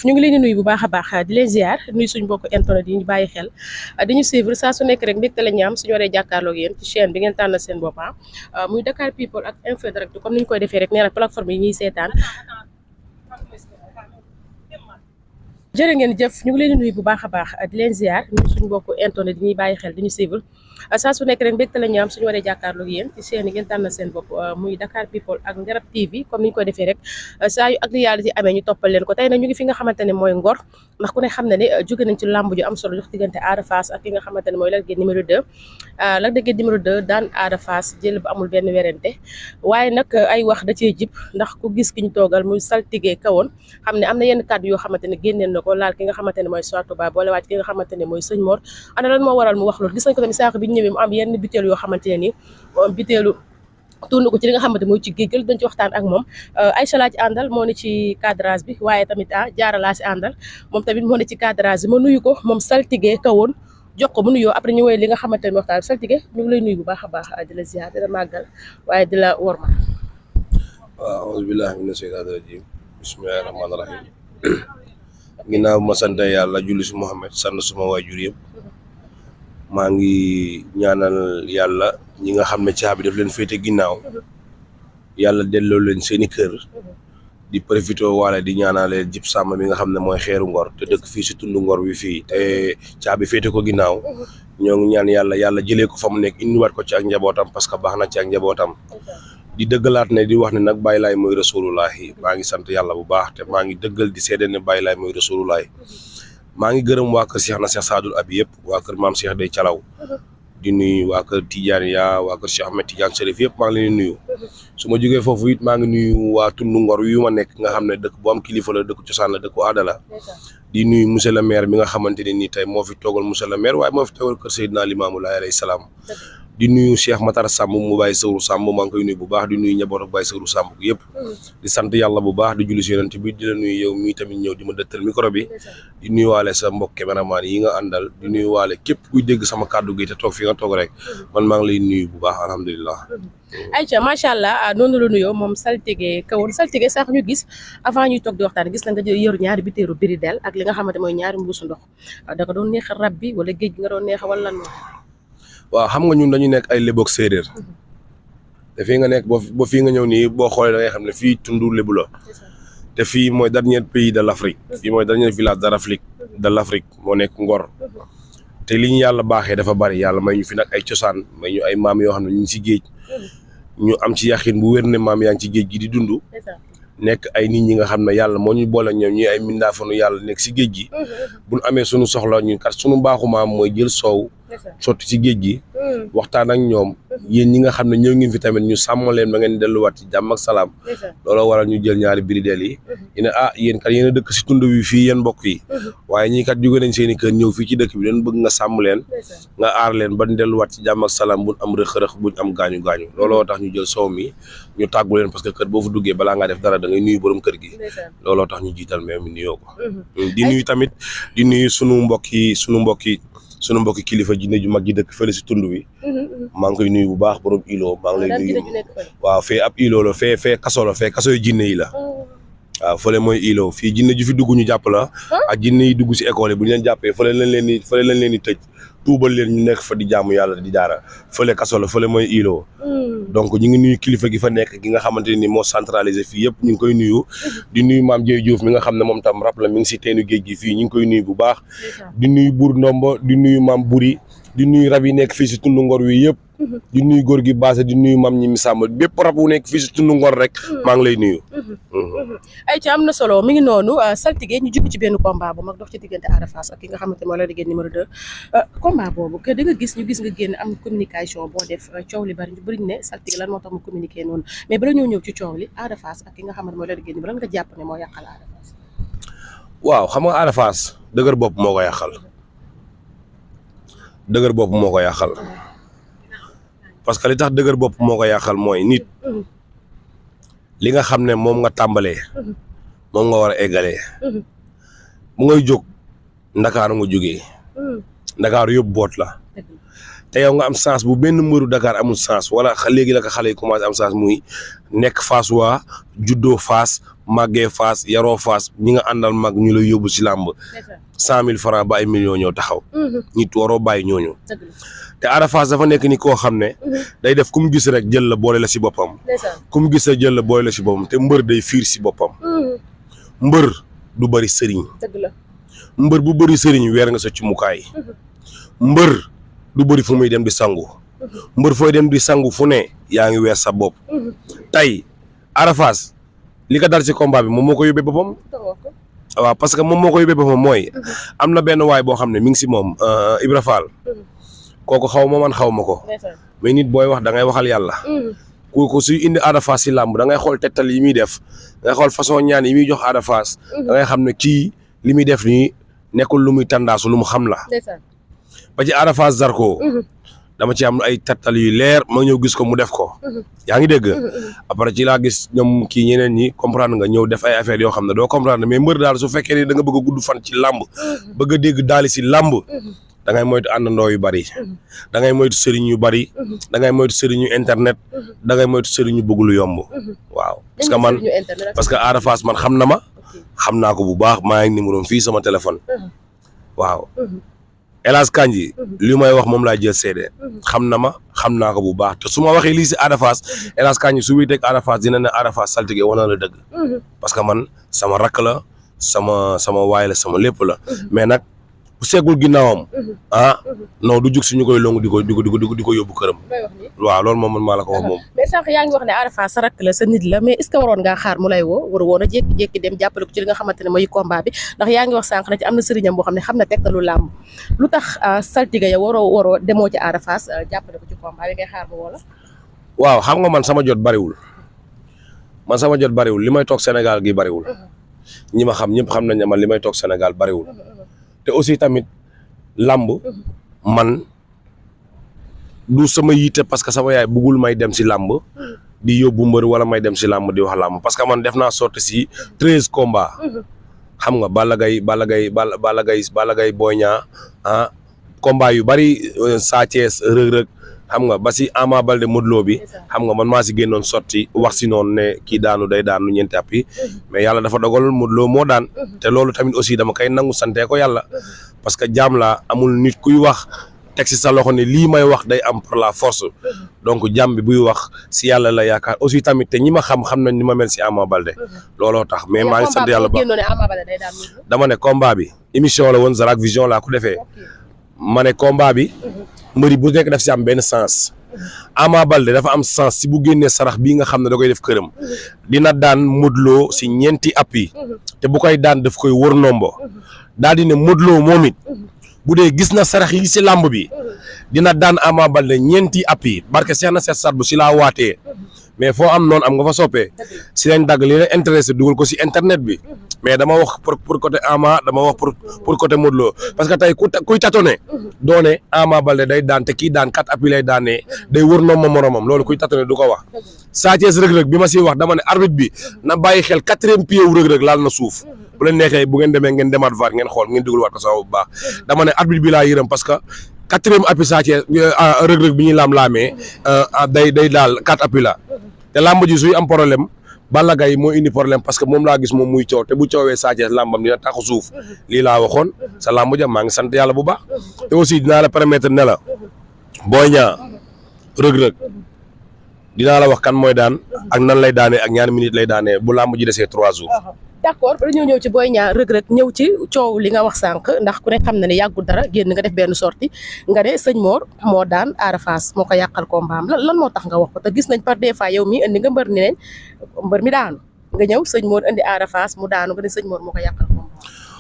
ñu ngi leen di nuyu bu baax a baax di leen ziar nuyu suñu mbokk internet yi ñu bàyyi xel dañu suivre saa su nekk rek mbégte la ñu am suñu waree jàkkaarloog yéen ci chaîne bi ngeen tànnal seen bopp muy Dakar People ak Info Direct comme ni ñu koy defee rek nee na plateforme yi ñuy seetaan. jërë ngeen jëf ñu ngi leen di nuyu bu baax a baax di leen ziar nuyu suñu mbokk internet yi ñuy bàyyi xel di ñu suivre saa su nekk rek mbégte la ñu am suñu waree jàkkaarloog yéen ci chaîne yi ngeen tànnal seen bopp muy Dakar People ak Ngarab TV comme ni ñu koy defee rek saa yu actualité amee ñu toppal leen ko tey nag ñu ngi fi nga xamante ne mooy Ngor ndax ku ne xam ne ne jóge nañ ci làmb ju am solo jox diggante Ada Fass ak ki nga xamante ne mooy Lac de Guiers numéro 2 Lac de Guiers numéro 2 daan Ada Fass jël bu amul benn werante waaye nag ay wax da cee jib ndax ku gis ki ñu toogal muy saltige kawoon xam ne am na yenn kàddu yoo xamante ne génneen na ko laal ki nga xamante ne mooy Soatou Ba boole waat ki nga xamante ne mooy Sëñ Mor ana lan moo waral mu wax loolu gis nañ ko tamit saako bi ñu ñëwee mu am yenn butéel yoo xamante ne ni butéelu tuur ko ci li nga xamante mooy ci géej gi dañ ci waxtaan ak moom Aïcha laa ci àndal moo ne ci cadrage bi waaye tamit Jaara laa ci àndal moom tamit moo ne ci cadrage bi ma nuyu ko moom saltige kawoon jox ko mu nuyoo après ñu woy li nga xamante ne waxtaan saltige ñu ngi lay nuyu bu baax a baax di la ziar di la màggal waaye di la worma. waaw auzu billahi mina shaytaani rajim bismillahi rahmaani rahim ginnaaw ma sant yàlla julli si Muhammad sant suma waajur yëpp maa ngi ñaanal yàlla ñi nga xam ne caabi daf leen féete ginnaaw yàlla delloo leen seeni kër di profité waale di ñaanale jib sàmm bi nga xam ne mooy xeeru Ngor te dëkk fii si tund Ngor wi fii te caabi féete ko ginnaaw ñoo ngi ñaan yàlla jëlee ko fa mu nekk indiwaat ko ci ak njabootam parce que baax na ci ak njabootam di dëggalaat ne di wax ne nag Baye Laye mooy rasulullahi maa ngi sant yàlla bu baax te maa ngi dëggal di seede ne Baye Laye mooy rasulullahi maa ngi gërëm waa kër Cheikh na Cheikh Sadul Abi yëpp waa kër maam Cheikh day Calaw di nuyu waa kër Tidiane ya waa kër Cheikh Ahmed Tidiane Chérif yëpp maa ngi leen di nuyu su ma jógee foofu it maa ngi nuyu waa tund Ngor yu ma nekk nga xam ne dëkk bu am kilifa la dëkk cosaan la dëkku aada la di nuyu monsieur le maire mi nga xamante ne nii tey moo fi toogal monsieur le maire waaye moo fi toogal kër Seydina Limamou Laye alayhi salaam di nuyu Cheikh Matar Samb mu Baye Sawru Samb maa ngi koy nuyu bu baax di nuyu njaboot ak Baye Sawru Samb yëpp di sant yàlla bu baax di julli si yonent bi di la nuyu yow mii tamit ñëw di ma dëttal micro bi di nuyu waale sa mbokk cameraman yi nga àndal di nuyu waale képp kuy dégg sama kàddu gi te toog fi nga toog rek man maa ngi lay nuyu bu baax alhamdulilah. Aïcha macha allah noonu la nuyoo moom saltige kawoon saltige sax ñu gis avant ñuy toog di waxtaan gis na nga yor ñaari bitéeru biridel ak li nga xamante mooy ñaari mbuusu ndox da nga doon neex rab bi wala géej gi nga doon neex wala lan. waaw xam nga ñun dañu nekk ay léboog séeréer te fii nga nekk ba fii nga ñëw nii boo xoolee da ngay xam ne fii tundu lébu la te fii mooy dernier pays de l'Afrique fii mooy dernier village de l'Afrique moo nekk Ngor te li ñu yàlla baaxee dafa bari yàlla may ñu fi nag ay cosaan may ñu ay maam yoo xam ne ñu ngi si géej ñu am ci yàqin bu wér ne maam yaa ngi ci géej gi di dund nekk ay nit ñi nga xam ne yàlla moo ñu boole ñoom ñuy ay mindaafanu yàlla nekk si géej gi buñ amee sunu soxla ñun kat sunu mbaaxu maam mooy jël soow sotti ci géej gi waxtaan ak ñoom yéen ñi nga xam ne ñëw ngeen fi tamit ñu sàmm leen ba ngeen delluwaat ci jàmm ak salaam looloo waral ñu jël ñaari birideel yi ñu ne yéen kat yéen a dëkk si tund wi fii yéen mbokk yi waaye ñii kat jóge nañ seen i kër ñëw fii ci dëkk bi dañ bëgg nga sàmm leen nga aar leen ba delluwaat ci jàmm ak salaam buñ am rëx-rëx buñ am gaañu looloo tax ñu jël soow mi ñu tàggu leen parce que kër boo fa duggee balaa ngaa def dara da ngay nuyu borom kër gi looloo tax ñu jiital mais mi nuyoo ko di nuyu tamit di nuyu sunu mbokki kilifa jinne ju mag ji dëkk fële si tund wi maa ngi koy nuyu bu baax borom ilo maa ngi lay nuyu waaw fee ab ilo la fee kaso la fee kaso yu jinne yi la waaw fële mooy ilo fii jinne ju fi dugg ñu jàpp la ak jinne yi dugg si école yi bu ñu leen jàppee fële lañ leen di tëj tuubal leen ñu nekk fa di jaamu yàlla di daara fële kaso la fële mooy ilo donc ñu ngi nuyu kilifa gi fa nekk gi nga xamante ni moo centralisé fii yëpp ñu ngi koy nuyu di nuyu maam Dieye Diouf mi nga xam ne moom tam rab la mi ngi si teenu géej gi fii ñu ngi koy nuyu bu baax di nuyu buur ndombo di nuyu maam buri di nuyu rab yi nekk fii si tund Ngor wi yëpp di nuyu góor gi baase di nuyu maam ñi mi sàmm bépp rab wu nekk fii si tund Ngor rek maa ngi lay nuyu ay ci am na solo mi ngi noonu saltige ñu jubbi ci benn combat bu mag dox ci diggante Ada Fass ak ki nga xamante mooy Lac de Guiers numéro 2 combat boobu que da nga gis nga génn am communication boo def coow li bari ne saltige lan moo tax mu communiqué noonu mais bala ñëw ci coow li Ada Fass ak ki nga xamante mooy Lac de Guiers numéro lan nga jàpp ne moo yàqal Ada Fass waaw xam nga Ada Fass dëgër bopp moo ko yàqal parce que li tax dëgër bopp moo ko yàqal mooy nit li nga xam ne moom nga tàmbalee moom nga war a eggalee mu ngay jóg ndakaaru nga jógee ndakaaru yëpp boot la te yow nga am chance bu benn mbëru Dakar amul chance wala léegi la ko xale yi commencé am chance muy nekk Fass waa juddoo Fass màggee Fass yaroo Fass ñi nga àndal mag ñu lay yóbbu si làmb 100 000 francs ba ay millions ñëw taxaw. ñit waroo bàyyi ñooñu. te Ada Fass dafa nekk ni koo xam ne. day def ku mu gis rek jël la boole la si boppam. ku mu gis rek jël la boole la si boppam te mbër day fiir si boppam. mbër du bëri sëriñ. mbër bu bëri sëriñ weer nga sa cumukaay. mbër du bëri fu muy dem di sangu. mbër fooy dem di sangu fu ne yaa ngi weer sa bopp. tey Ada Fass li ko dal ci combat bi moom moo ko yóbbee boppam. waaw parce que moom moo ko yóbbee boppam mooy. am na benn waay boo xam ne mi ngi si moom Ibra Fall. kooku xaw ma man xaw ma ko. mais nit booy wax da ngay waxal yàlla. kooku suy indi Ada Fass si làmb da ngay xool tegtal yi muy def da ngay xool façon ñaan yi muy jox Ada Fass. da ngay xam ne kii li muy def nii nekkul lu muy tàndaasu lu mu xam la. ba ci Ada Fass Zarko. dama ci am ay tegtal yu leer ma ñëw gis ko mu def ko. yaa ngi dégg. après ci laa gis ñoom kii ñeneen ñi comprendre nga ñëw def ay affaires yoo xam ne doo comprendre mais mbër daal su fekkee ni da nga bëgg a gudd fan ci làmb. bëgg a dégg daali si làmb. da ngay moytu àndandoo yu bari. da ngay moytu sëriñ yu bari. da ngay moytu sëriñu internet. da ngay moytu sëriñu bëgg lu yomb. waaw parce que Ada Fass man xam na ma. xam naa ko bu baax maa ngi numéro fii sama téléphone. waaw. El Hadj Kandji li may wax moom laa jël seede. xam na ma xam naa ko bu baax te su ma waxee lii si Ada Fass El Hadj Kandji su wéeteeg Ada Fass dina ne Ada Fass saltige wana la dëgg. parce que man sama rakk la sama waay la sama lépp la. mais nag bu seegul ginnaawam. non du jug suñu koy longu di ko yóbbu këram. waaw loolu moom man maa la ko wax moom. mais sànq yaa ngi wax ne Ada Fass sa rakk la sa nit la mais est ce que waroon ngaa xaar mu lay woo war woon a jékki-jékki dem jàppale ko ci li nga xamante ne mooy combat bi ndax yaa ngi wax sànq na ci am na sëriñam boo xam ne xam na tegtalu làmb lu tax saltiga ya waroo demoo ci Ada Fass jàppale ko ci combat bi ngay xaar mu woo la. waaw xam nga man sama jot bariwul li may toog Sénégal gi bariwul ñi ma xam ñëpp xam nañ ne man li may toog Sénégal bariwul te aussi tamit làmb man du sama yitte parce que sama yaay bëggul may dem si làmb di yóbbu mbër wala may dem si làmb di wax làmb parce que man def naa sorti si 13 combats xam nga Balla Gaye Boy Niang combat yu bari Sa Thiès Reug Reug xam nga ba si Ama Baldé Modou Lo bi xam nga man maa si génnoon sotti wax si noonu ne kii daanu day daanu ñeenti at yi mais yàlla dafa dogal Modou Lo moo daan te loolu tamit aussi dama koy nangu santee ko yàlla parce que jaam la amul nit kuy wax teg si sa loxo ne lii may wax day am par la force donc jaam bi buy wax si yàlla la yaakaar aussi tamit te ñi ma xam nañ ni ma mel si Ama Baldé looloo tax mais maa ngi sant yàlla ba dama ne combat bi émission la woon Zarak Vision laa ko defee ma ne combat bi mbëri bu nekk daf si am benn sens Ama Baldé dafa am sens si bu génnee sarax bii nga xam ne da koy def këram dina daan Modou Lo si ñeenti appui te bu koy daan daf koy wër nombo daal di ne Modou Lo moom it bu dee gis na sarax yi si làmb bi dina daan Ama Baldé ñeenti appui barke Cheikh na Cheikh Sadbou si laa waatee mais foo am noonu am nga fa soppee si lañ dagg li leen intéressé dugal ko si internet bi mais dama wax pour côté Ama dama wax pour côté Modou Lo parce que tey kuy tatone doone Ama Baldé day daan te kii daan 4 appui lay daanee day wër noom ma moromam loolu kuy tatone du ko wax Sa Thiès Reug Reug bi ma siy wax dama ne arbitre bi na bàyyi xel 4e pied wu Reug Reug laal na suuf bu leen neexee bu ngeen demee ngeen demaat VAR ngeen xool ngeen dugal waat ko sama bu baax dama ne arbitre bi laa yërëm parce que 4e appui Sa Thiès Reug Reug bi ñuy laam-laamee day daal 4 appui la te làmb ji suy am problème Balla Gaye moo indi problème parce que moom laa gis moom muy coow te bu coowee Sa Thiès làmbam dina taxu suuf lii laa waxoon sa làmb ja maa ngi sant yàlla bu baax te aussi dinaa la permettre ne la Boy Niang Reug Reug dinaa la wax kan mooy daan ak nan lay daanee ak ñaari minutes lay daanee bu làmb ji desee 3 jours. d'accord ba dañoo ñëw ci Boy Niang Reug Reug ñëw ci coow li nga wax sànq ndax ku ne xam na ne yàggul dara génn nga def benn sortie nga ne sëñ Mor moo daan Ada Fass moo ko yàqal combat am lan moo tax nga wax ko te gis nañ par des fois yow mii indi nga mbër ni leen mbër mi daanu nga ñëw sëñ Mor indi Ada Fass mu daanu nga ne sëñ Mor moo ko yàqal combat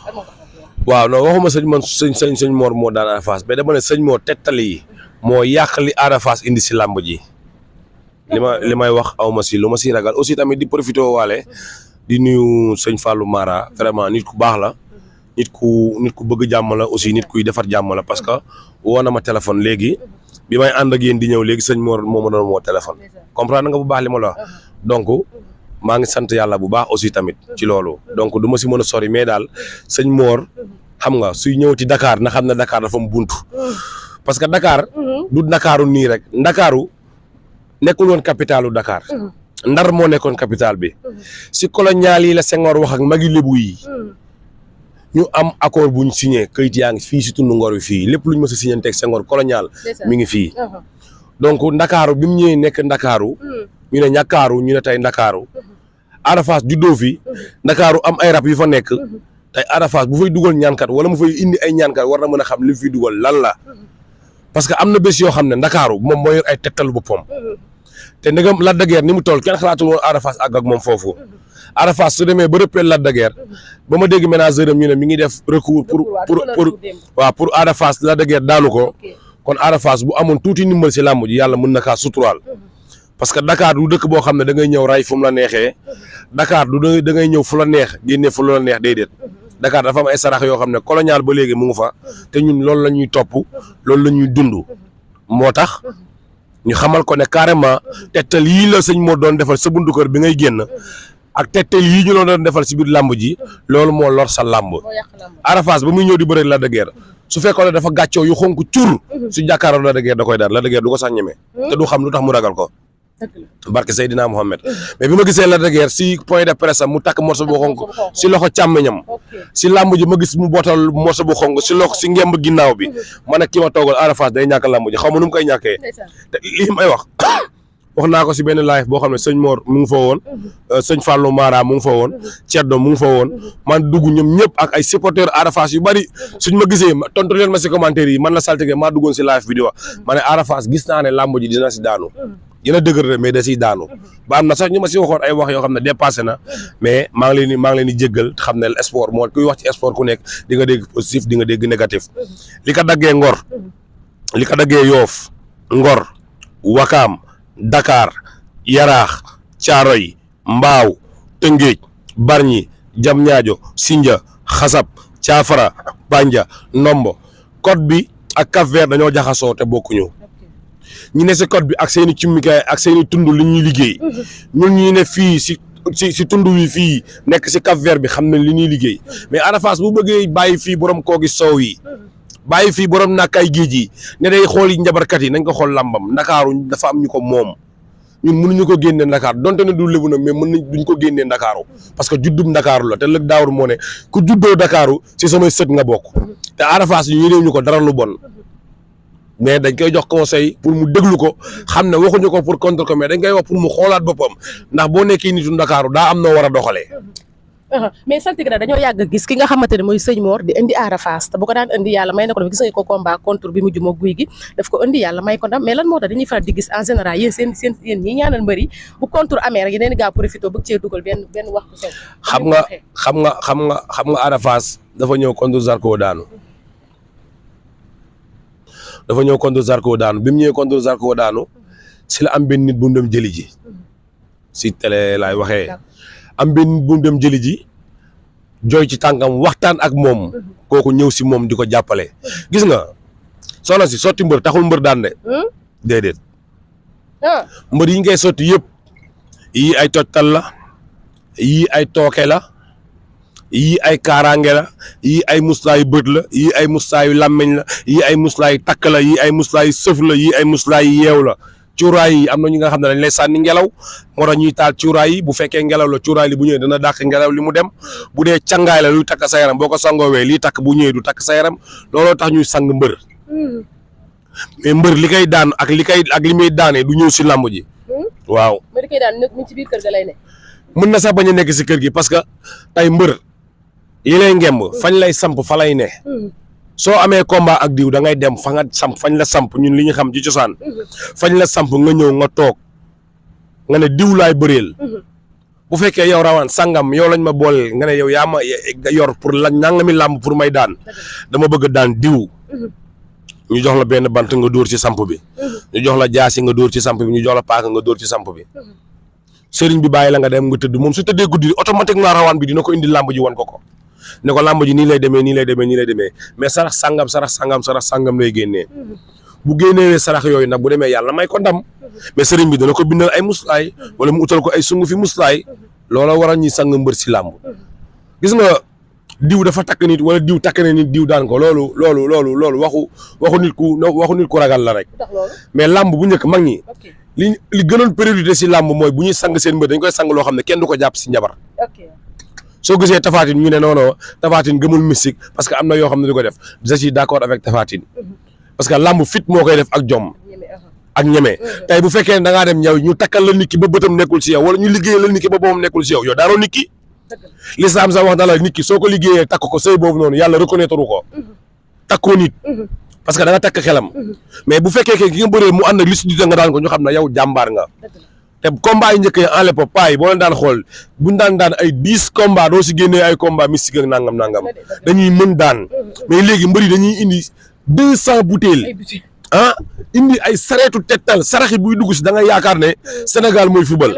lan moo tax waaw non waxuma sëñ Mor moo daan Ada Fass mais dama ne sëñ Mor tettali yi moo yàq li Ada Fass indi si làmb ji li may wax aw ma si lu ma si ragal aussi tamit di profité waale di nuyu sëñ Fallou Mara vraiment nit ku baax la nit ku bëgg jàmm la aussi nit kuy defar jàmm la parce que woo na ma téléphone léegi bi may ànd ak yéen di ñëw léegi sëñ Mor moo ma doon woo téléphone comprendre nga bu baax li ma la wax donc maa ngi sant yàlla bu baax aussi tamit ci loolu donc du ma si mën a sori mais daal sëñ Mor xam nga suy ñëw ci Dakar na xam ne Dakar dafa am buntu parce que Dakar du Dakaru nii rek Ndakaaru nekkul woon capitalu Dakar Ndar moo nekkoon capital bi si colonial yi la Senghor wax ak magi lébu yi ñu am accord buñ signé kayit yaa ngi fii si tundu Ngor bi fii lépp luñ mës a signé teg Senghor colonial mi ngi fii donc Ndakaaru bi mu ñëwee nekk Ndakaaru ñu ne ñàkkaaru ñu ne tey Ndakaaru Ada Fass juddoo fi Ndakaaru am ay rab yu fa nekk tey Ada Fass bu fay dugal ñaankat wala mu fay indi ay ñaankat war na mën a xam li mu fiy dugal lan la parce que am na bés yoo xam ne Ndakaaru moom moo yor ay tegtalu boppam te ndegam Lac de Guiers ni mu toll kenn xalaatul woon Ada Fass àgg ak moom foofu Ada Fass su demee ba rëppeel Lac de Guiers ba ma dégg ménageur am ñu ne mi ngi def recours pour Ada Fass Lac de Guiers daanu ko kon Ada Fass bu amoon tuuti ndimbal si làmb ji yàlla mën na kaa suturaal parce que Dakar du dëkk boo xam ne da ngay ñëw ray fu mu la neexee Dakar du da ngay ñëw fu la neex génne fu la neex déedéet Dakar dafa am ay sarax yoo xam ne colonial ba léegi mu ngi fa te ñun loolu la ñuy topp loolu la ñuy dund moo tax ñu xamal ko ne carrément tegtal yii la sëñ moo doon defal sa buntu kër bi ngay génn ak tegtal yii ñu la doon defal si biir làmb ji loolu moo lor sa làmb Ada Fass ba muy ñëw di bëre Lac de Guiers su fekkoon ne dafa gàccoo yu xonk cur su jàkkaaroo Lac de Guiers da koy daal Lac de Guiers du ko sax ñeme te du xam lu tax mu ragal ko barke Seydina Mohamed mais bi ma gisee Lac de Guiers si point de presse am mu takk morceau bu xonk si loxo càmmeñam si làmb ji ma gis mu bootal morceau bu xonk si loxo si ngemb ginnaaw bi ma ne ki ma toogal Ada Fass day ñàkk làmb ji xaw ma nu mu koy ñàkkee te lii may wax naa ko si benn live boo xam ne sëñ Mor mu ngi fa woon sëñ Fallou Mara mu ngi fa woon Thierno mu ngi fa woon man dugg ñoom ñëpp ak ay supporteurs Ada Fass yu bari suñ ma gisee tontu leen ma si commentaire yi man la saltige maa duggoon si live bi di wax ma ne Ada Fass gis naa ne làmb ji dina si daanu dina dëgër de mais da siy daanu ba am na sax ñu ma si waxoon ay wax yoo xam ne dépassé na mais maa ngi leen di jéggal xam ne sport moo kuy wax ci sport ku nekk di nga dégg positif di nga dégg négatif li ko daggee Ngor li ko daggee Yoof Ngor Wakaam Dakar Yaraax Caaroy Mbaaw Tëngéej Barñi Jamñaajo Sinja Xasab Caafara Banja Ndombo code bi ak Cap-Vert dañoo jaxasoo te bokkuñu ñu ne si code bi ak seen i cimmikaay ak seen i tund li ñuy liggéey ñun ñu ne fii si tund wi fii nekk si Cap-Vert bi xam nañ li ñuy liggéey mais Ada Fass bu bëggee bàyyi fii borom koogi soow yi bàyyi fii borom nàkkaay géej yi ne day xool yi njabarkat yi nañ ko xool làmbam Ndakaaru dafa am ñu ko moom ñun mënuñu ko génnee Ndakaar donte ne du lébu nag mais mën nañ duñ ko génnee Ndakaaru parce que juddum Ndakaaru la te lëg daawur moo ne ku juddoo Ndakaaru si samay sët nga bokk te Ada Fass ñu yénew ñu ko dara lu bon mais dañ koy jox conseil pour mu déglu ko xam ne waxuñu ko pour contre ko mais dañ koy wax pour mu xoolaat boppam ndax boo nekkee nitu Ndakaaru daa am noo war a doxalee. mais saltige da dañoo yàgg gis ki nga xamante ne mooy sëñ Mor di indi Ada Fass te bu ko daan indi yàlla may na ko def gis nga ko combat contre bi mujj moo guy gi daf ko indi yàlla may ko ndam mais lan moo tax dañuy faral di gis en général yéen seen yéen ñi ñaanal mbëri bu contre amee rek yeneen gaa profité bëgg cee dugal benn wax bu sew. xam nga Ada Fass dafa ñëw contre Zarko daanu. bi mu ñëwee contre Zarko daanu si la am benn nit bu mu dem jëli ji si télé laay waxee am benn nit bu mu dem jëli ji jooy ci tànkam waxtaan ak moom kooku ñëw si moom di ko jàppale gis nga soxna si sotti mbër taxul mbër daan de déedéet mbër yi ngay sotti yëpp yii ay tojtal la yii ay tooke la yii ay kaaraange la yii ay muslaayu bët la yii ay muslaayu làmmiñ la yii ay muslaayu takk la yii ay muslaayu sëf la yii ay muslaayu yeew la cuuraay yi am na ñi nga xam ne dañ lay sànni ngelaw moo tax ñuy taal cuuraay yi bu fekkee ngelaw la cuuraay li bu ñëwee dana dàq ngelaw li mu dem bu dee cangaay la luy takk sa yaram boo ko sangoowee lii takk bu ñëwee du takk sa yaram looloo tax ñuy sang mbër mais mbër li koy daan ak li muy daanee du ñëw si làmb ji waaw. mbër li koy daan mu ci biir kër ga lay ne. mën na sax bañ a nekk si kër gi parce que tey mbër yi lay ngemb fañ lay samp fa lay ne. soo amee combat ak diw da ngay dem fa nga samp fañ la samp ñun li ñu xam ci cosaan fañ la samp nga ñëw nga toog nga ne diw laay bëreel bu fekkee yow rawaan sangam yow lañ ma booleel nga ne yow yaa ma yor pour la nangami làmb pour may daan dama bëgg daan diw ñu jox la benn bant nga dóor ci samp bi ñu jox la jaasi nga dóor ci samp bi ñu jox la paaka nga dóor ci samp bi sëriñ bi bàyyi la nga dem nga tëdd moom su tëddee guddi automatiquement rawaan bi dina ko indi làmb ji wan ko ne ko làmb ji nii lay demee mais sarax sangam lay génnee bu génnewee sarax yooyu nag bu demee yàlla may ko ndam mais sëriñ bi dana ko bindal ay muslaay wala mu utal ko ay sungu fi muslaay loola waral ñuy sang mbër si làmb gis nga diw dafa takk nit wala diw takk na nit diw daan ko loolu waxu nit ku ragal la rek mais làmb bu njëkk mag ñi li gënoon priorité si làmb mooy bu ñuy sang seen mbër dañ koy sang loo xam ne kenn du ko jàpp si njabar soo gisee Tapha Tine ñu ne non Tapha Tine gëmul mystique parce que am na yoo xam ne du ko def je suis d'accord avec Tapha Tine parce que làmb fit moo koy def ak jom ak ñeme tey bu fekkee ne da ngaa dem ñaw ñu takkal la nit ki ba bëtam nekkul si yow wala ñu liggéeyee la nit ki ba boppam nekkul si yow yow daanoo nit ki l'islam sax wax na la nit ki soo ko liggéeyee takk ko sëy boobu noonu yàlla reconnaître ko takkoo nit parce que da nga takk xelam mais bu fekkee ki nga bëree mu ànd ak li si nga daan ko ñu xam ne yow jàmbaar nga te combat yi njëkk yi en l'époque paa yi boo leen daan xool buñ daan ay 10 combat doo si génnee ay combat mystique ak nangam dañuy mën daan mais léegi mbëri dañuy indi 200 bouteilles indi ay sareetu tettal saraxi buy dugg si da nga yaakaar ne Sénégal mooy football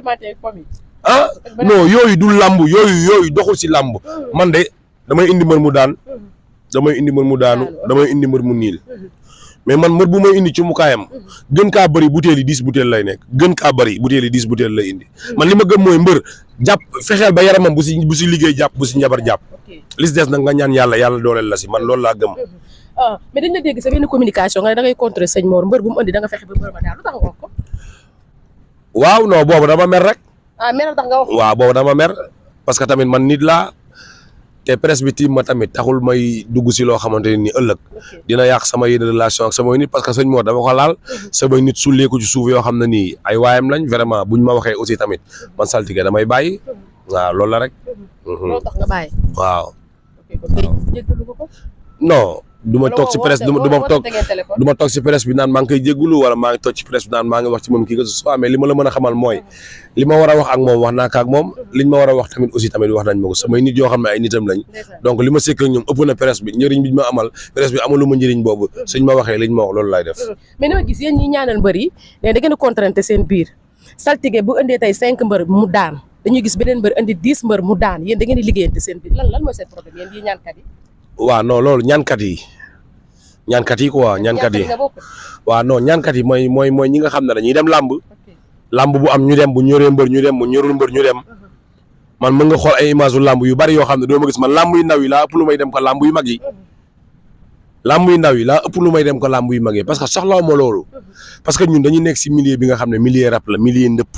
non yooyu du làmb yooyu doxul si làmb man de damay indi mbër mu daan damay indi mbër mu daanu damay indi mbër mu niil mais man mbër bu may indi ci mukaayam gën kaa bëri butéel yi 10 butéel lay nekk gën kaa bëri butéel yi 10 butéel lay indi man li ma gëm mooy mbër jàpp fexeel ba yaramam bu si liggéey jàpp bu si njabar jàpp li si des nag nga ñaan yàlla dooleel la si man loolu laa gëm mais dañ la dégg sa benn communication nga ne da ngay contrer sëñ Mor mbër bu mu andi da nga fexe ba mbër ma daal lu tax nga wax ko waaw non boobu dama mer rek mer tax nga wax waaw boobu dama mer parce que tamit man nit laa te presse bi tiim ma tamit taxul may dugg si loo xamante ne ni ëllëg dina yàq sama yenn relation ak samay nit parce que sëñ Mor dama ko laal samay nit sulleeku ci suuf yoo xam ne nii ay waayam lañ vraiment buñ ma waxee aussi tamit man saltige damay bàyyi waaw loolu la rek. loolu tax nga bàyyi. waaw. non. du ma toog si presse du ma toog si presse bi naan maa ngi koy jéggulu wala maa ngi toog si presse bi naan maa ngi wax ci moom kii que ce soit mais li ma la mën a xamal mooy li ma war a wax ak moom wax naa ko ak moom liñ ma war a wax tamit aussi tamit wax nañ ma ko samay nit yoo xam ne ay nitam lañ donc li ma sekk ak ñoom ëpp na presse bi njëriñ bi ma amal presse bi amalu ma njëriñ boobu suñ ma waxee liñ ma wax loolu laay def. mais dama gis yéen ñi ñaanal mbër yi ne da ngeen a contrainte seen biir saltige bu indee tey 5 mbër mu daan dañuy gis beneen mbër indi 10 mbër mu daan yéen da ngeen di liggéeyante seen biir lan mooy seen problème yéen yi ñaankat yi. waaw non loolu ñaankat yi quoi ñaankat yi waaw non ñaankat yi mooy ñi nga xam ne dañuy dem làmb bu am ñu dem bu ñoree mbër ñu dem bu ñorul mbër ñu dem man mën nga xool ay image u làmb yu bari yoo xam ne doo ma gis man làmb yu ndaw yi laa ëpp lu may dem ko làmb yu mag yi parce que soxlaw ma loolu parce que ñun dañuy nekk si milieu bi nga xam ne milieu rap la milieu ndëpp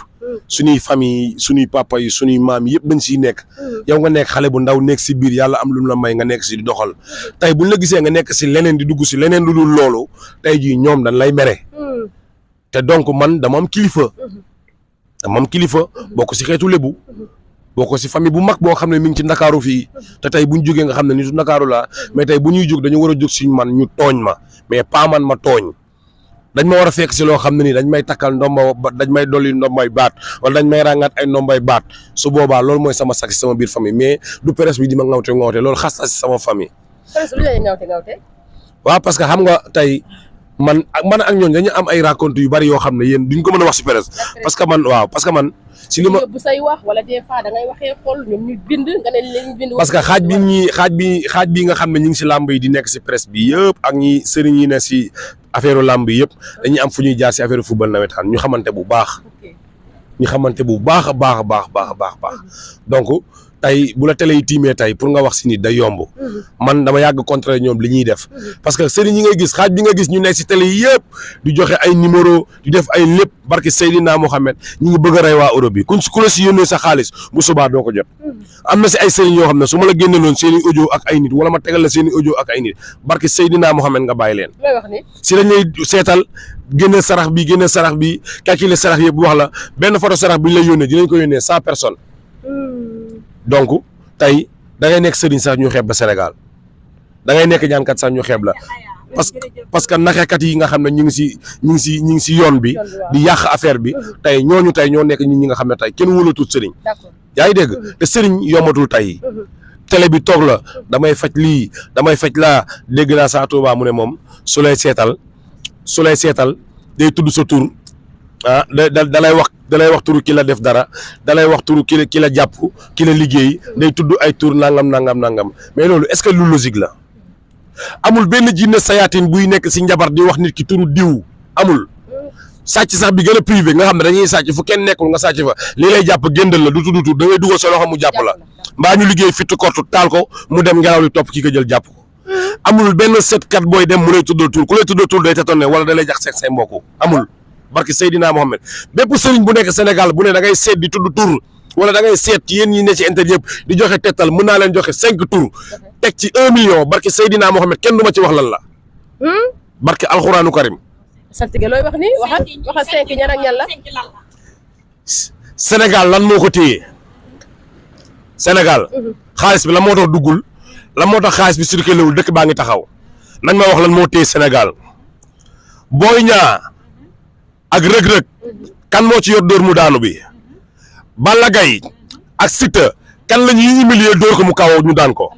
suñuy famille suñuy papa yi suñuy maam yëpp dañ siy nekk yow nga nekk xale bu ndaw nekk si biir yàlla am lu mu la may nga nekk si di doxal tey buñ la gisee nga nekk si leneen di dugg si leneen lu dul loolu tey jii ñoom dañ lay mere te donc man dama am kilifa bokk si xeetu lébu bokk si famille bu mag boo xam ne mi ngi ci ndakaaru fii te tey buñ jógee nga xam ne nitu ndakaaru la mais tey bu ñuy jóg dañu war a jóg si man ñu tooñ ma mais pas man ma tooñ dañ ma war a fekk si loo xam ne nii dañ may takkal dañ may dolli ndombay baat wala dañ may ràngaat ay ndombay baat su boobaa loolu mooy sama sax si sama biir famille mais du presse bi di ma ngawte loolu xas na si sama famille. presse lu lay ngawte. waaw parce que xam nga tey man ak ñooñu dañu am ay raconte yu bari yoo xam ne yéen duñ ko mën a wax si presse parce que man si li ma bu say wax wala des fois da ngay waxee xool ñoom ñu bind nga ne leen bind. parce que xaaj bi nga xam ne ñu ngi si làmb yi di nekk si presse bi yëpp ak ñi sëriñ yi ne si affaire làmb yi yëpp dañuy am fu ñuy jaar si affaire football nawetaan ñu xamante bu baax. a baax donc tey bu la télé yi tiimee tey pour nga wax si nit day yomb man dama yàgg contre ñoom li ñuy def parce que sëriñ yi ngay gis xaaj bi nga gis ñu nekk si télé yi yëpp di joxe ay numéro di def ay lépp barki Seydina Mohamed ñu ngi bëgg a rey waa Europe bi ku la si yónnee sa xaalis bu subaa doo ko jot am na si ay sëriñ yoo xam ne su ma la génneloon seen i audio ak ay nit wala ma tegal la seen i audio ak ay nit barki Seydina Mohamed nga bàyyi leen si dañ lay seetal génne sarax bi calculer sarax yëpp wax la benn photo sarax bi ñu lay yónnee dinañ ko yónnee 100 personnes donc tey da ngay nekk sëriñ sax ñu xeeb la Sénégal da ngay nekk ñaankat sax ñu xeeb la parce que naxekat yi nga xam ne ñu ngi si yoon bi di yàq affaire bi tey ñoo nekk ñi nga xam ne tey kenn wóolatul sëriñ yaa ngi dégg te sëriñ yombatul tey télé bi toog la damay faj lii damay faj laa dégg naa saa Tuubaa mu ne moom su lay seetal day tudd sa tur dalay wax turu ki la def dara dalay wax turu ki la jàpp ki la liggéey day tudd ay tur nangam mais loolu est-ce que lu logique la amul benn jinne sayaatin buy nekk si njabar di wax nit ki turu diw amul sàcc sax bi gën a privé nga xam ne dañuy sàcc fu kenn nekkul nga sàcc fa lii lay jàpp géndal la du tudd tur da ngay dugal sa loxo mu jàpp la mbaa ñu liggéey fitt kortu taal ko mu dem ngelaw li topp ki ko jël jàpp ko amul benn setkat booy dem mu lay tuddal tur ku lay tuddal tur day tatonné wala da lay jax seeg say mbokk amul barki Seydina Mohamed bépp sëriñ bu nekk Sénégal bu ne da ngay seet di tudd tur wala da ngay seet yéen ñi ne ci internet yëpp di joxe tettal mën naa leen joxe 5 tur teg ci 1 million barki Seydina Mohamed kenn du ma ci wax lan la barki alxuraanu karim saltige looy wax ni waxal 5 ñan ak ñan la Sénégal lan moo ko téye Sénégal xaalis bi la moo tax duggul la moo tax xaalis bi circulé wul dëkk baa ngi taxaw nañ ma wax lan moo téye Sénégal Boy Niang ak Reug Reug kan moo ci yor dóor mu daanu bi Balla Gaye ak Siteu kan la ñuy humilier dóor ko mu kaw ñu daan ko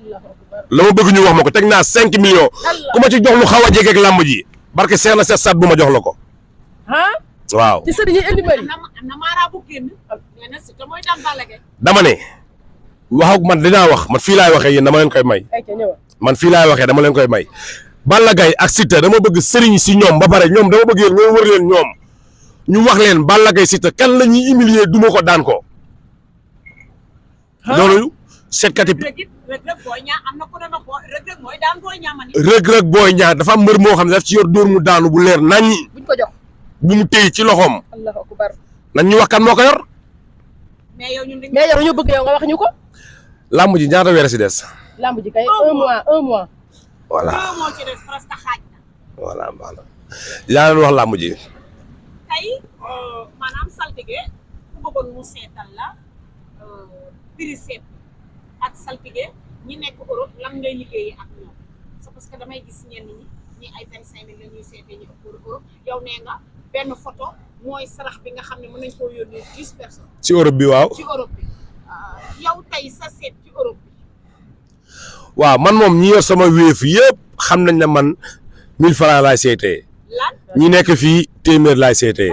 la ma bëgg ñu wax ma ko teg naa 5 millions ku ma ci jox lu xaw a jege ak làmb ji barke seex na seet sat bu ma jox la ko waaw ci sëriñ yi indi bëri dama ne wax ak man dinaa wax man fii laay waxee yéen dama leen koy may man fii laay waxee dama leen koy may Balla Gaye ak Siteu dama bëgg sëriñ si ñoom ba pare ñoom dama bëgg yéen ñooy wër leen ñoom ñu wax leen Balla Gaye Siteu kan la ñuy humilier duma ko daan ko loolu seetkati Reug Reug Boy Niang dafa am mbër moo xam ne daf ci yor dóor mu daanu bu leer nañ bu mu téye ci loxoom nañ ñu wax kan moo ko yor mais yow ñu bëgg yow nga wax ñu ko làmb ji ñaata weer si des làmb ji kay 1 mois voilà voilà voilà yaa leen wax làmb ji tey maanaam saltige ku bëggoon mu seetal la prix seet ak saltige ñi nekk Europe lan ngay liggéeyee ak ñoom c'est parce que damay gis ñenn ñi ay 25 000 la ñuy seetee ñu ëpp Europe yow nee nga benn photo mooy sarax bi nga xam ne mën nañ koo yónnee 10 personnes. ci Europe bi waaw ci Europe bi yow tey sa seet ci Europe bi. waaw man moom ñi yor sama wéef yëpp xam nañ ne man 1000 francs laay seetee. lan ñi nekk fii téeméer laay seetee.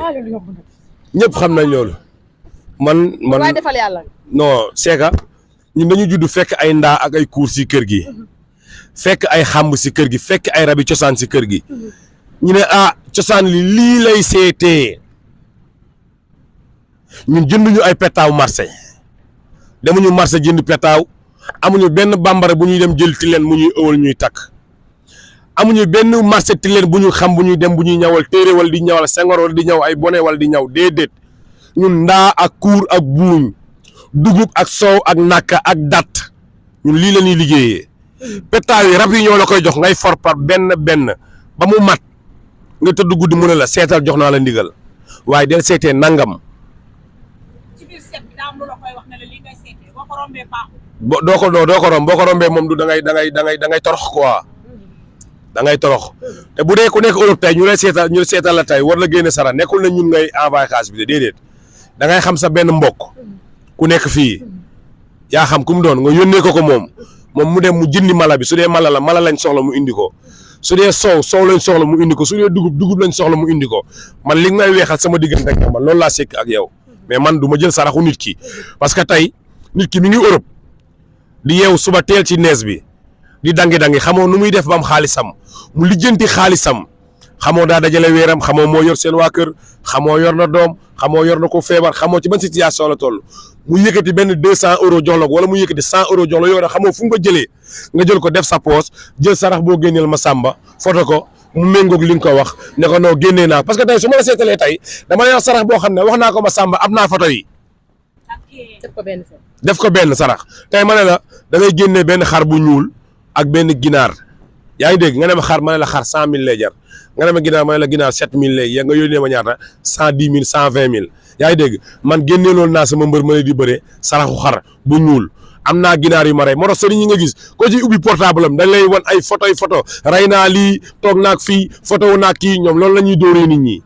ñëpp xam nañ loolu. man waaye defal yàlla. non c'est que ñun dañu judd fekk ay ndaa ak ay kuur si kër gi. fekk ay xàmb si kër gi fekk ay rabi cosaan si kër gi. ñu ne cosaan li lii lay seetee. ñun jënduñu ay petaaw marché. demuñu marché jënd petaaw. amuñu benn bambara bu ñuy dem jël ti leen mu ñuy ëwal ñuy takk. amuñu benn marché ti leen bu ñu xam bu ñuy dem bu ñuy ñawal téere wala di ñawal sengoor wala di ñaw ay bone wala di ñaw déedéet. ñun ndaa ak kuur ak buuñ dugub ak soow ak nakka ak dat ñun lii la ñuy liggéeyee petaaw yi rab yi ñoo la koy jox ngay for par benn ba mu mat nga tëdd guddi mu ne la seetal jox naa la ndigal waaye del seetee nangam. ci biir seet bi daa am lu la koy wax ne la lii ngay seetee boo ko rombee baaxul. doo ko romb boo ko rombee moom du da ngay torox quoi da ngay torox te bu dee ku nekk Europe tey ñu seetal la tey war la génne sara nekkul na ñun ngay envoyé xaalis bi de déedéet. da ngay xam sa benn mbokk ku nekk fii yaa xam ku mu doon nga yónnee ko moom mu dem mu jëndi mala bi su dee mala lañ soxla mu indi ko su dee soow lañ soxla mu indi ko su dee dugub lañ soxla mu indi ko man li may weexal sama diggante ak man loolu laa sekk ak yow mais man du ma jël saraxu nit ki parce que tey nit ki mi ngi Europe di yeew suba teel ci nees bi di dangi xamoo nu muy def ba am xaalisam mu lijjanti xaalisam xamoo daa dajale weeram xamoo moo yor seen waa kër xamoo yor na doom xamoo yor na ko feebar xamoo ci ban situation la toll mu yëkkati benn 200 euros jox la ko wala mu yëkkati 100 euros jox la yow xamoo fu nga ko jëlee nga jël ko def sa poos jël sarax boo génneel ma sàmba foto ko mu méngoog li nga ko wax ne ko noo génnee naa parce que tey su ma la seetalee tey dama lay wax sarax boo xam ne wax naa ko ma sàmba am naa foto yi. def ko benn sarax tey ma ne la da ngay génnee benn xar bu ñuul ak benn ginaar yaa ngi dégg nga ne ma xar ma ne la xar 100 000 lay jar. nga ne ma ginaar ma ne la ginaar 7000 léegi nga yónnee ma ñaata 110 000 120 000 yaa ngi dégg man génneeloon naa sama mbër ma ne di bëre saraxu xar bu ñuul am naa ginaar yu ma rey moo tax sëriñ ñi nga gis ko ci ubbi portable am dañ lay wan ay photo rey naa lii toog naag fii photo wu naag kii ñoom loolu la ñuy dóoree nit ñi.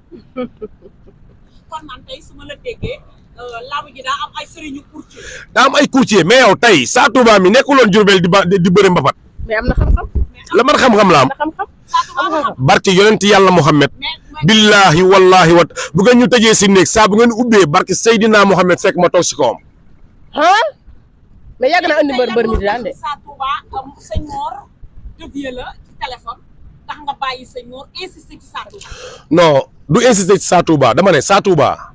kon man tey su ma la déggee laabu ji daa am ay sëriñu courtier. daa am ay courtier mais yow tey Sa Touba mi nekkuloon Jurbel di bëre mbapat. mais am na xam-xam. la man xam-xam la am. barke yonent yàlla Muhammad billahi wallahi wat bu ngeen ñu tëjee si néeg saa bu ngeen ubbee barke Seydina Muhammad fekk ma toog si kawam. mais yàgg na andi mbër mi di daan de. Sa Touba sëñ Mor dévié la ci téléphone tax nga bàyyi sëñ Mor insister ci Sa Touba. non du insister ci Sa Touba dama ne Sa Touba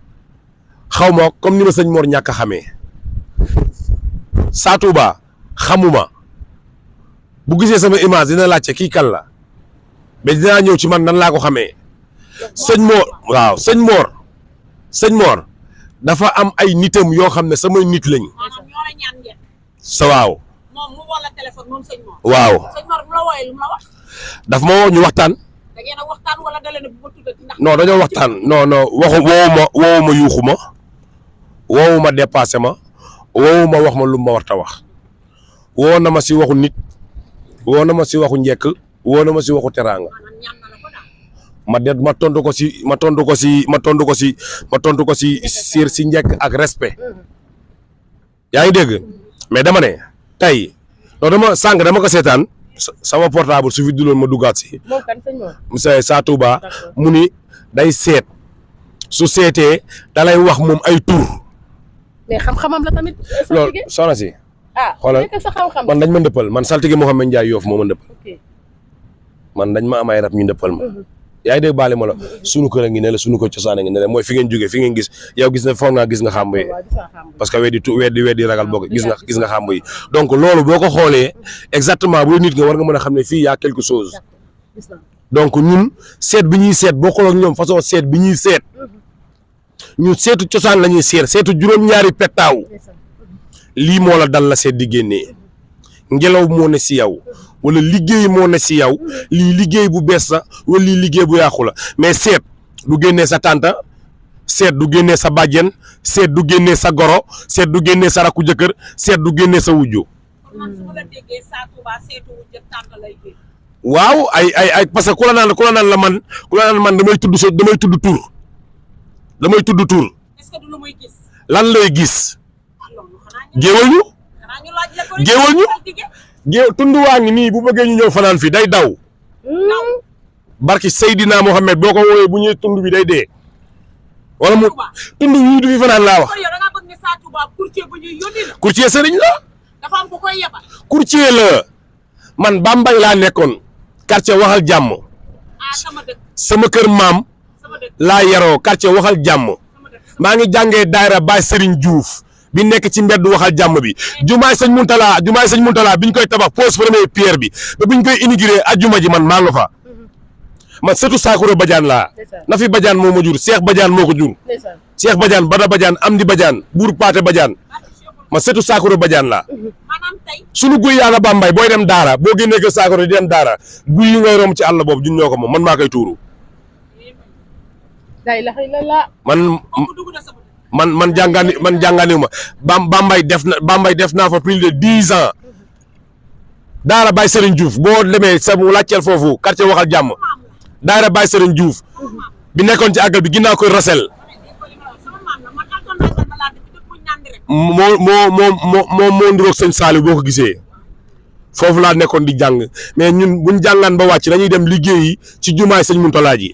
xaw ma comme ni ma sëñ Mor ñàkk a xamee Sa Touba xamuma bu gisee sama image dina laajte kii kan la mais dinaa ñëw ci man nan laa ko xamee sëñ Mor waaw sëñ Mor dafa am ay nitam yoo xam ne samay nit lañ. maanaam ñoo la ñaan njëkk. sa waaw. moom mu woo la téléphone moom sëñ Mor. waaw sëñ Mor bu la wooyee lu mu la wax. daf ma woo ñu waxtaan. da ngeen a waxtaan wala da leen a bëgg a tuddati ndax. non dañoo waxtaan non woowu ma yuuxu ma woowu ma dépassé ma woowu ma wax ma lu ma war ta wax woo na ma si waxu nit woo na ma si waxu njekk woo na ma si waxu teraanga. maanaam ñaan na la ko daal. ma tontu ko si siir si njekk ak respect yaa ngi dégg mais dama ne tey non dama ko seetaan sama portable su fi duloon ma duggaat si. moom kan sëñ Mor. monsieur Sa Touba mu ni day seet su seetee dalay wax moom ay tur. mais xam-xamam la tamit. loolu soxna si. xoolal nekk sa xam-xam. man dañ ma ndëppal man saltige Mouhamed Ndiaye Yoff moo ma ndëppal. man dañ ma am ay rab ñu ndëppal ma. yaa ngi dégg baale ma la sunu kër a ngi ne la sunu kër cosaan a ngi ne la mooy fi ngeen jógee fi ngeen gis yow gis na foog naa gis nga xàmb yi parce que weddi ragal boog gis nga xàmb yi donc loolu boo ko xoolee exactement bu nit nga war nga mën a xam ne fii y a quelque chose donc ñun seet bi ñuy seet bokkul ak ñoom façon seet bi ñuy seet ñun seetu cosaan la ñuy seetu juróom-ñaari pettaaw lii moo la dal la seet di génnee ngelaw moo ne si yow wala liggéey moo ne si yow lii liggéey bu bees la wala lii liggéey bu yàqu la mais seet du génnee sa tànta seet du génnee sa bàjjen seet du génnee sa goro seet du génnee sa rakku jëkkër seet du génnee sa wujju. kon man su ma la déggee Sa Touba seetu wujju tànta lay génn. waaw ay parce que ku la naan man damay tudd tur est-ce que du lu muy gis. lan lay gis. loolu xanaa géewal ñu. xanaa ñu laaj la ko. géewal ñu. tund waa ngi nii bu bëggee ñu ñëw fanaan fii day daw. barki Seydina Mohamed boo ko woowee bu ñëwee tund bi day dee. wala mu tund yii du fi fanaan laa wax. kon yow da ngaa bëgg ne Sa Touba courtier bu ñuy yónni la. courtier sëriñ la. dafa am ku koy yebal. courtier la man Bambey laa nekkoon quartier waxal jàmm sama dëkk. sama kër maam sama dëkk. laa yaroo quartier waxal jàmm maa ngi jàngee daayira Baye Serigne Diouf bi nekk ci mbedd waxal jàmm bi jumaay sëñ Muntala bi ñu koy tabax pose première pierre bi ba bi ñu koy inauguré ajjuma ji man maa nga fa man surtout Sakura Badiane laa na fi Badiane moo ma jur Cheikh Badiane moo ko jur Cheikh Badiane Bada Badiane Amdi Badiane Buur Paate Badiane man surtout Sakura Badiane laa maanaam tey. sunu guy yaa nga Bambey booy dem Daara boo génnee ko Sakura di dem Daara guy yi ngay romb ci àll boobu ñun ñoo ko moom man maa koy tuuru man jàngaaniw ma Bambey def naa fa plus de 10 ans Daara Baye Serigne Diouf boo demee sa laajteel foofu quartier waxal jàmm Daara Baye Serigne Diouf bi nekkoon ci àggal bi ginnaaw koy Rasel moo ndiroog sëñ Saliou boo ko gisee foofu laa nekkoon di jàng mais ñun buñ jàngaan ba wàcc dañuy dem liggéeyi ci jumaay sëñ Muntala ji